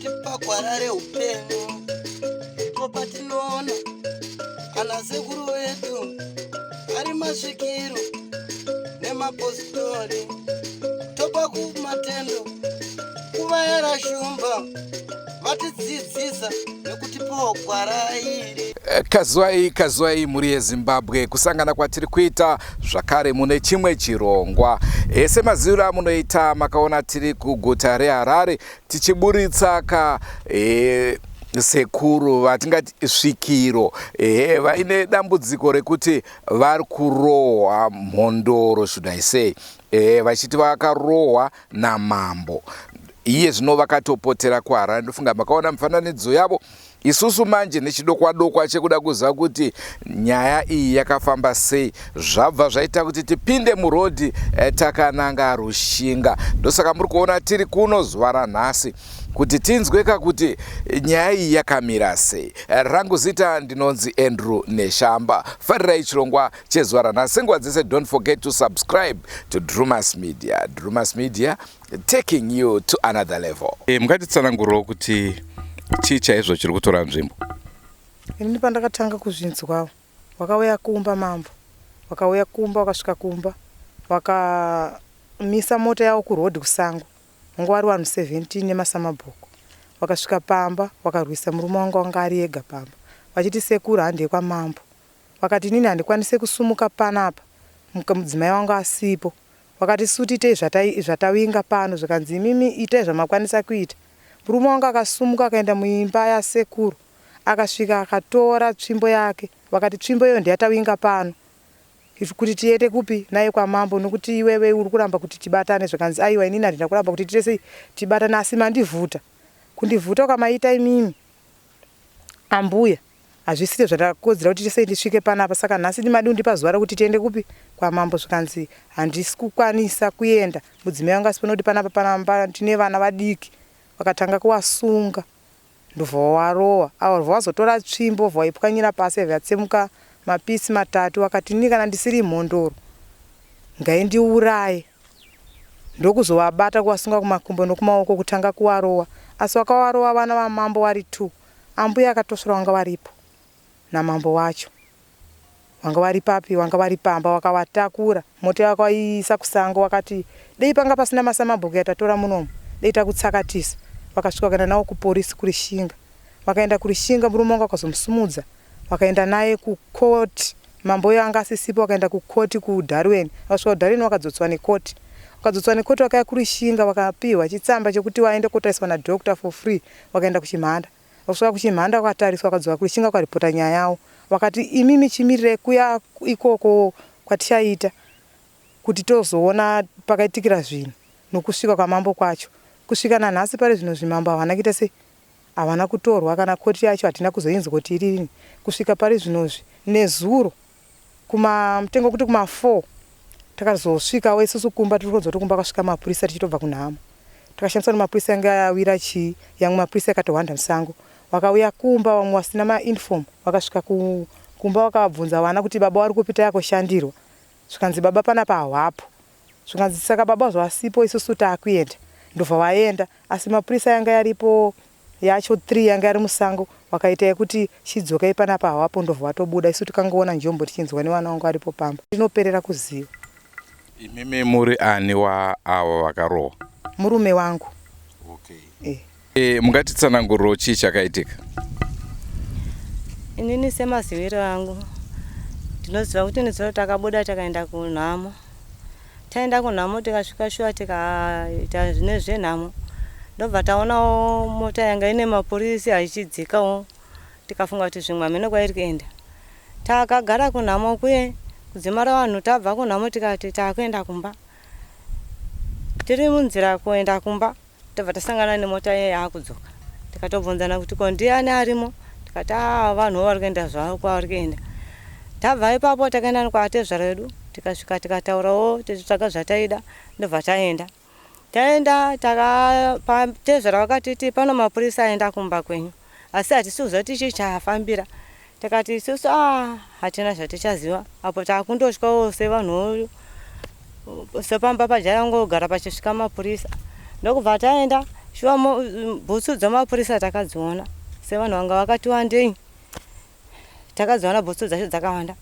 Vatipa gwara reupenyu ndipo patinoona ana sekuru vedu ari masvikiro nemapositori, topa kumatendo kuvayera shumba vatidzidzisa nekutipawo gwara iri. Kazwai kazwai mhuri yeZimbabwe, kusangana kwatiri kuita zvakare mune chimwe chirongwa. Semaziviro amunoita, makaona tiri kuguta reHarare tichiburitsa ka sekuru vatingati svikiro, ehe, vaine dambudziko rekuti vari kurohwa mhondoro, should I say, vachiti vakarohwa namambo. Iye zvino vakatopotera kuHarare. Ndofunga makaona mifananidzo yavo. Isusu manje nechidokwa-dokwa chekuda kuziva kuti nyaya iyi yakafamba sei, zvabva zvaita kuti tipinde murodhi takananga Rushinga. Ndosaka muri kuona tiri kuno zuva ranhasi kuti tinzweka kuti nyaya iyi yakamira sei. Rangu zita ndinonzi Andrew Neshamba. Farirai chirongwa chezuva ranhasi. Senguva dzese, don't forget to subscribe to Drumas Media. Drumas Media, taking you to another level. Mungatitsanangurirawo kuti chii chaizvo chiri kutora nzvimbo? Inini pandakatanga kuzvinzwawo, wakauya kumba mambo, wakauya kumba, wakasvika kumba, wakamisa mota yavo kurodhi kusango. Wanga wari vanhu 17 nemasamabhuku. Wakasvika pamba, wakarwisa murume wangu wanga ari ega pamba, vachiti sekuru handei kwamambo. Vakati inini handikwanise kusumuka panapa mudzimai wangu asipo. Vakati su tiitei zvatavinga pano. Zvikanzi imimi itai zvamakwanisa kuita. Murume wangu akasumuka akaenda muimba yasekuru, akasvika akatora tsvimbo yake. Vakati tsvimbo iyoyo ndeyatavinga pano kuti tiende kupi naye kwamambo, nokuti iwewe uri kuramba kuti tibatane. Zvikanzi aiwa, inini handina kuramba kuti tiite sei tibatane, asi mandivhuta. Kundivhuta kwamaita imimi ambuya hazvisiri zvatakodzera kuti tisei ndisvike panapa. Saka nhasi madi kundipa zuva rekuti tiende kupi kwamambo. Zvikanzi handisi kukwanisa kuenda mudzimai wangu asipo, nokuti panapa panamba tine vana vadiki. Vakatanga kuvasunga, ndobva warowa avo, bva vazotora tsvimbo, bva vaipwanyira pasi, yabva yatsemuka mapisi matatu. Vakati ini kana ndisiri mhondoro ngaindiuraye. Ndokuzovabata, kuvasunga kumakumbo nokumaoko, kutanga kuvarowa. Asi vakavarova vana vamambo vari two, ambuya akatosvora vanga varipo namambo wacho. Vanga vari papi? Vanga vari pamba. Vakavatakura mota, vakaiisa kusango. Vakati dei panga pasina masamabhuku yatatora munomu, dei takutsakatisa. Vakasvika vakaenda navo kuporisi kuRishinga. Vakaenda kuRishinga, murume wangu akazomusumudza, vakaenda naye kukoti. Mambo uyo anga asisipo. Vakaenda kukoti kuDarwen. Vakasvika kuDarwen, vakadzotswa nekoti. Vakadzotswa nekoti, vakauya kuRishinga, vakapiwa chitsamba chekuti vaende kotariswa nadoctor for free. Vakaenda kuChimhanda. Vasvika kuChimhanda vakatariswa, vakadzoka kuRishinga, vakaripota nyaya yavo. Vakati imimi chimirirai kuya ikoko kwatichaita kuti tozoona pakaitikira zvinhu nokusvika kwamambo kwacho. Kusvika nanhasi pari zvino zvimambo havana kuita sei, havana kutorwa, kana koti yacho hatina kuzoinzwa kuti iri rini kusvika pari zvinozvi. Nezuro kuma mutengo kuti kuma 4 takazosvikawo isusu kumba, tiri kunzwa kuti kumba kwasvika mapurisa tichitobva kunhamo. Takashandiswa nemapurisa yanga yawira chii, yamwe mapurisa yakatohwanda musango. Vakauya kumba vamwe vasina mauniform. Vakasvika kumba vakabvunza vana kuti baba vari kupi, tayakoshandirwa. Zvikanzi baba panapa havapo. Zvikanzi saka baba zvavasipo isusu taakuenda. Ndobva vaenda, asi mapurisa yanga yaripo yacho 3 yanga yari musango, vakaita yekuti chidzokai panapa havapo, ndobva vatobuda. Isu tikangoona njombo tichinzwa nevana vangu varipo pamba. Ndinoperera kuziva. Imimi muri ani waavo vakarohwa? Murume wangu. Okay. Mungatitsanangurirawo chii chakaitika? Inini semaziviro angu ndinoziva kuti nezuro takabuda takaenda kunhamo. Taenda kunhamo tikasvika shuwa tikaita nezvenhamo, ndobva taonawo mota yanga ine mapurisi achidzikawo, tikafunga kuti zvimwe hameno kwairi kuenda. Takagara kunhamo kuye kudzimara vanhu tabva kunhamo, tikati taakuenda kumba. Tiri munzira kuenda kumba tobva tasangana nemota iye yaakudzoka, tikatobvunzana kuti ko ndiani arimo, tikati aa vanhuwo vari kuenda zvavo kwavari kuenda. Tabva ipapo takaenda kwatezvara vedu, tikasvika tikataurawo tichitsvaga zvataida, ndobva taenda. Taenda tezvara vakatiti pano mapurisa aenda kumba kwenyu, asi hatisi kuziva kuti chii chaafambira. Tikati isusu a hatina zvatichaziva apo takundotyawo sevanhu, sepamba pajaya ngogara pachisvika mapurisa. Ndokubva taenda. Shuwa bhutsu dzemapurisa takadziona sevanhu vanga vakati wandei, takadziona bhutsu dzacho dzakawanda.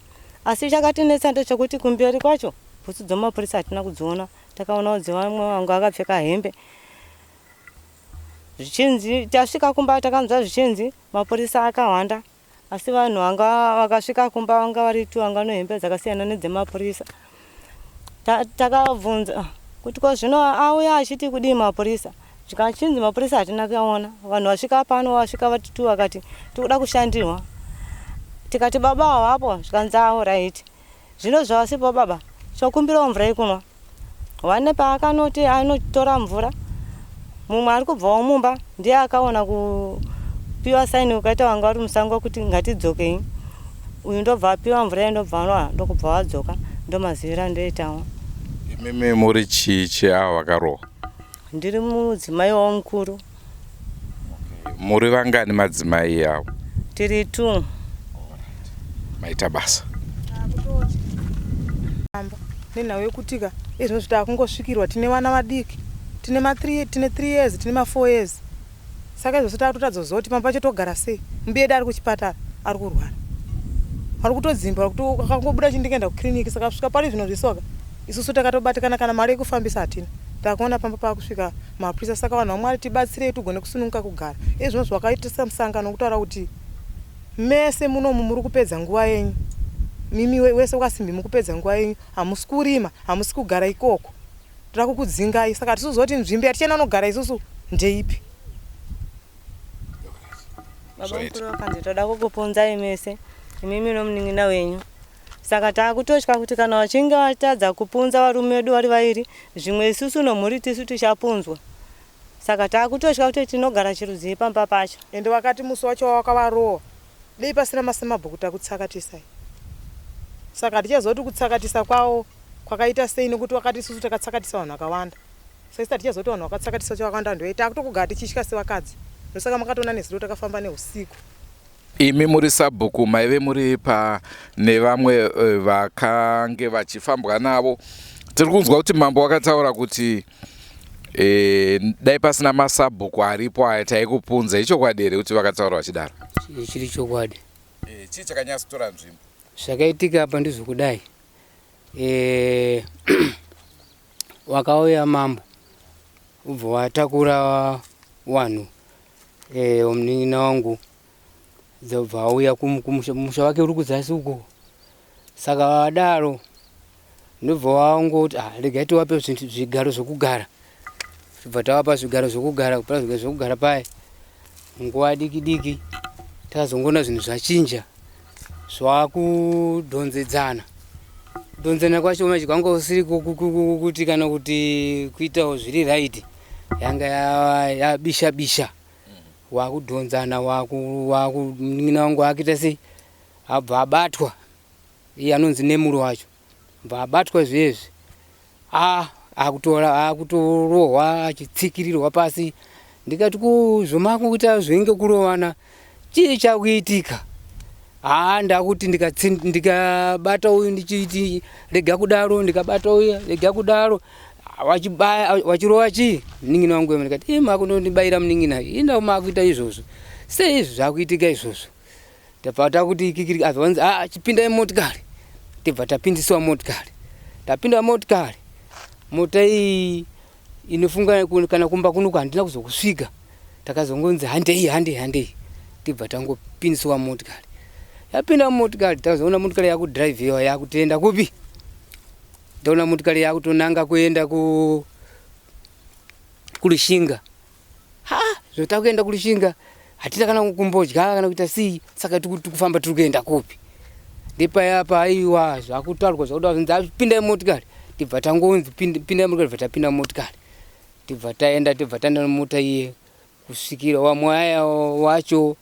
Asi chakatinetsa ndechekuti kumberi kwacho bhutsu dzemapurisa hatina kudziona, takaonawo dzevamwe vanga vakapfeka hembe. Zvichinzi tasvika kumba takanzwa zvichinzi mapurisa akawanda asi vanhu vanga vakasvika kumba vanga vari tu vanga nehembe dzakasiyana nedzemapurisa. Takabvunza kuti ko zvino auya achiti kudii mapurisa, zvikachinzi mapurisa hatina kuaona. Vanhu vasvika pano vasvika vati tu vakati tikuda kushandirwa, tikati baba havapo, zvikanzi awo right. Zvino zvavasipo baba chokumbirawo mvura yekunwa. Wane paakanoti anotora mvura, mumwe ari kubvawo mumba ndiye akaona kupiwa saini ukaita wanga uri musango kuti ngatidzokei. Uyu ndobva apiwa mvura iye ndobva anwa ndokubva wadzoka, ndomaziviro andoitawo. Imimi muri chii cheavo vakarohwa? Ndiri mudzimai wavo mukuru. Muri vangani madzimai avo? Tiri 2. Maita basa. Nenhau yekutika izvozvi takungosvikirwa tine vana vadiki, tine ma 3, tine 3 years, tine ma 4 years. Saka izvozvi takutotadza kuziva kuti pamba pacho togara sei. Mbuya edu ari kuchipatara ari kurwara, ari kutodzimba, akangobuda chindikaenda kukiriniki. Saka kusvika pari zvino zvisoka isusu takatobatikana, kana mari yekufambisa hatina. Takuona pamba pakusvika mapurisa. Saka vanhu vaMwari tibatsirei tigone kusununguka kugara. Izvozvo vakaitisa musangano wekutaura kuti mese munomu muri kupedza nguva yenyu, mimi wese wakasimbi muri kupedza nguva yenyu, hamusi kurima, hamusi kugara ikoko, toda kukudzingai. Saka hatisi kuti nzvimbo yatichaenda kunogara isusu ndeipi. Baba mukuru vakanzi toda kukupunzai mese imimi nomunin'ina wenyu. Saka takutotya kuti kana vachinge vatadza kupunza varume vedu vari vairi, zvimwe isusu nomhuri tisu tichapunzwa. Saka takutotya kuti tinogara chirudzii pamba pacho. Ende vakati musi wacho wawakavarova dei pasina masemabhuku takutsakatisai. Saka hatichaziva kuti kutsakatisa kwavo kwakaita sei nekuti vakati isusu takatsakatisa vanhu vakawanda. Saka isu hatichaziva kuti vanhu vakatsakatisa vacho vakawanda ndovei. Takutokugara tichitya sevakadzi. Ndosaka makatoona nezuro takafamba neusiku. Imi muri sabhuku maive muri pane vamwe vakange vachifambwa navo. Tiri kunzwa kuti mambo wakataura kuti dai pasina masabhuku aripo aya taikupunza. Ichokwadi here kuti vakataura vachidaro? Chiri chokwadi. Chii chakanyatsotora nzvimbo? Zvakaitika apa ndizvokudai. Wakauya mambo ubva watakura vanhu, munin'ina wangu dzobva auya kumusha, musha wake uri kuzasi uko. Saka vadaro ndobva wangoti regai tiwape zvigaro zvokugara. Tobva tawapa zvigaro zvokugara, kupera zvigaro zvokugara paye nguva diki diki takazongoona zvinhu zvachinja, zvakudhonzedzana. Kudhonzana kwacho manje kwanga kusiri kuti kana kuti kuitawo zviri right, yanga yabisha bisha, wakudhonzana, munin'ina wangu akuita sei, abva abatwa iye anonzi Nemuro wacho, bva abatwa zviezvi akutorohwa achitsikirirwa pasi. Ndikati ko zvomakuita zvinenge kurovana, chii chakuitika? Ndakuti ndikabata uyu ndichiti rega kudaro, ndikabata uyu rega kudaro, wachibaya wachirova chii munin'ina wangu. Ndikati makunondibayira munin'ina, inda makuita izvozvo sei, izvi zvakuitika izvozvo. Tabva takuti kikiri, azvanzi chipindai motikari. Tibva tapindiswa motikari, tapinda motikari, mota iyi inofunga kana kumba kunoku handina kuzokusvika. Takazongonzi handei handei handei, tibva tangopindiswa motikari. Yapinda motikari, tazoona motikari yakudhiraivhiwa yakutoenda kupi, taona motikari yakutonanga kuenda kuLushinga. Ha, zvotakuenda kuLushinga, hatina kana kumbodya kana kuita sei, saka tikufamba tiri kuenda kupi? Ndepaya paaiwa zvakutaurwa zvakuda zvinzi apindai motikari, tibva tangonzi pindai motikari, tibva tapinda motikari, tibva taenda, tibva taenda nemota iye kusvikira wamwe aya wacho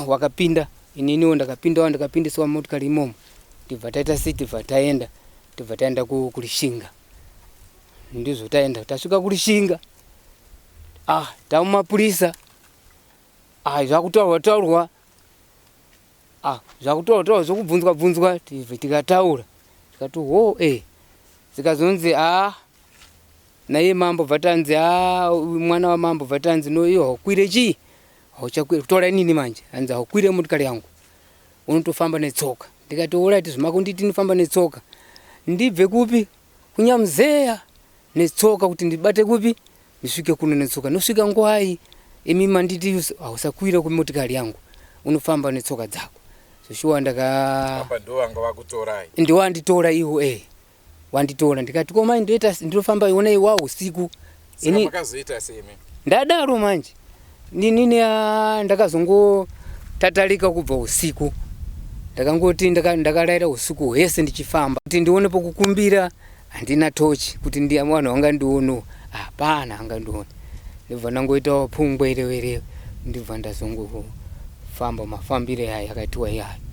wakapinda, ininiwo ndakapindawo, ndakapindiswa motikari imomo, tibva taita sei, tibva taenda, tibva taenda kuLushinga. Ndizvo taenda, tasvika kuLushinga, tamumapurisa, zvakutaurwa taurwa, zvakutaurwa taurwa, zvokubvunzwa bvunzwa, tikataura tikati ho zikazonzi Naiye mambo bvatanzi a mwana wamambo bvatanzi no iyo haukwire chii hauchakwire kutora inini manje hanzi haukwire motikari yangu unotofamba netsoka ndikati orit zvimakunditi ndinofamba netsoka ndibve kupi kunyamuzeya netsoka kuti ndibate kupi ndisvike kuno netsoka ndosvika ngwai imi manditi hausakwira kumotikari yangu unofamba netsoka dzako zveshuwa ndaka apa ndo vanga vakutorai ndiwanditora iwo e wanditora ndikati ko mai ndoita ndinofamba iona iwa usiku ini makazoita sei imi ndadaro manje ninini ndakazongotatarika kubva usiku ndakangoti ndakaraira usiku hwese ndichifamba kuti ndione pokukumbira handina tochi kuti vanhu vangandiono hapana angandione ndibva ndangoitawo pungwerewerewe ndibva ndazongofamba mafambiro aya akatiwa iyayo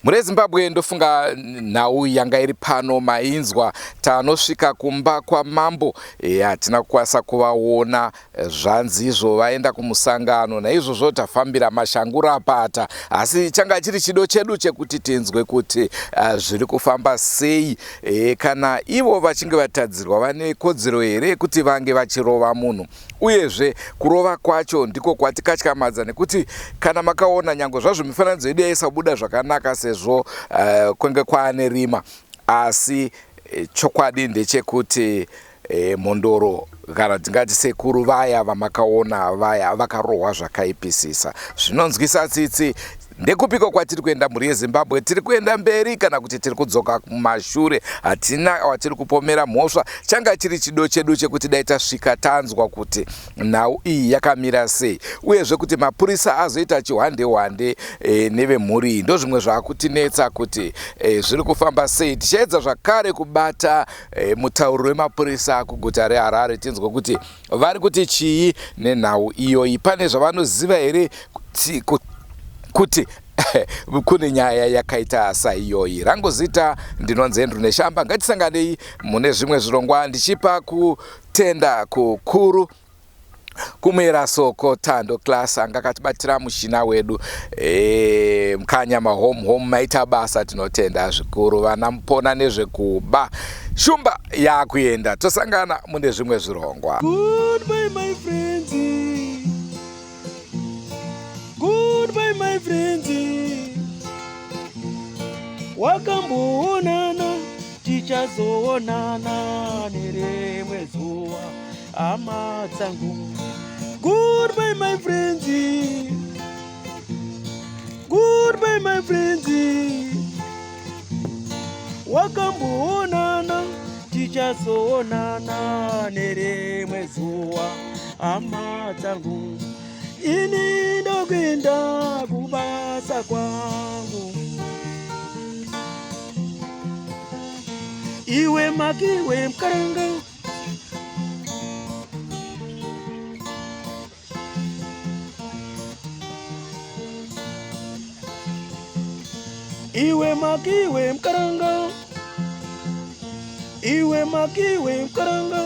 Mhuri yeZimbabwe ndofunga nhau yanga iri pano mainzwa tanosvika kumba kwamambo e, hatina kukwanisa kuvaona e, zvanzi izvo vaenda kumusangano naizvozvo tafambira mashangurapata asi changa chiri chido chedu chekuti tinzwe kuti uh, zviri kufamba sei e, kana ivo vachinge vatadzirwa vane kodzero here yekuti vange vachirova munhu Uyezve kurova kwacho ndiko kwatikatyamadza nekuti kana makaona nyange zvazvo mifananidzo yedu yaisabuda zvakanaka sezvo uh, kwenge kwaane rima asi eh, chokwadi ndechekuti eh, mhondoro kana tingati sekuru vaya vamakaona vaya vakarohwa zvakaipisisa zvinonzwisa tsitsi Ndekupiko kwatiri kuenda mhuri yeZimbabwe? Tiri kuenda mberi kana kuti tiri kudzoka kumashure? Hatina watiri kupomera mhosva, changa chiri chido chedu chekuti dai tasvika tanzwa kuti nhau iyi yakamira sei, uyezve kuti mapurisa azoita chihwande hwande e, nevemhuri iyi. Ndozvimwe zvaakutinetsa kuti e, zviri kufamba sei. Tichaedza zvakare kubata e, mutauri wemapurisa kuguta reHarare tinzwe kuti vari kuti chii nenhau iyoyi. Pane zvavanoziva here kuti, kuti kune nyaya yakaita saiyoyi. Rangu zita ndinonzi Andrew Neshamba. Ngatisanganei mune zvimwe zvirongwa ndichipa kutenda kukuru kumuyera soko Tando Class anga akatibatira mushina wedu e, mukanya mahome home maita basa tinotenda zvikuru vana mupona nezvekuba shumba yakuenda tosangana mune zvimwe zvirongwa. Goodbye my friends. Goodbye my friends. Wakamboonana tichazoonana nerimwe zuva hama dzangu. Goodbye my friends. Goodbye my friends. Wakamboonana tichazoonana nerimwe zuva hama dzangu. Ini ndokuenda kubasa kwangu. Iwe makiwe mkaranga Iwe makiwe mkaranga Iwe makiwe mkaranga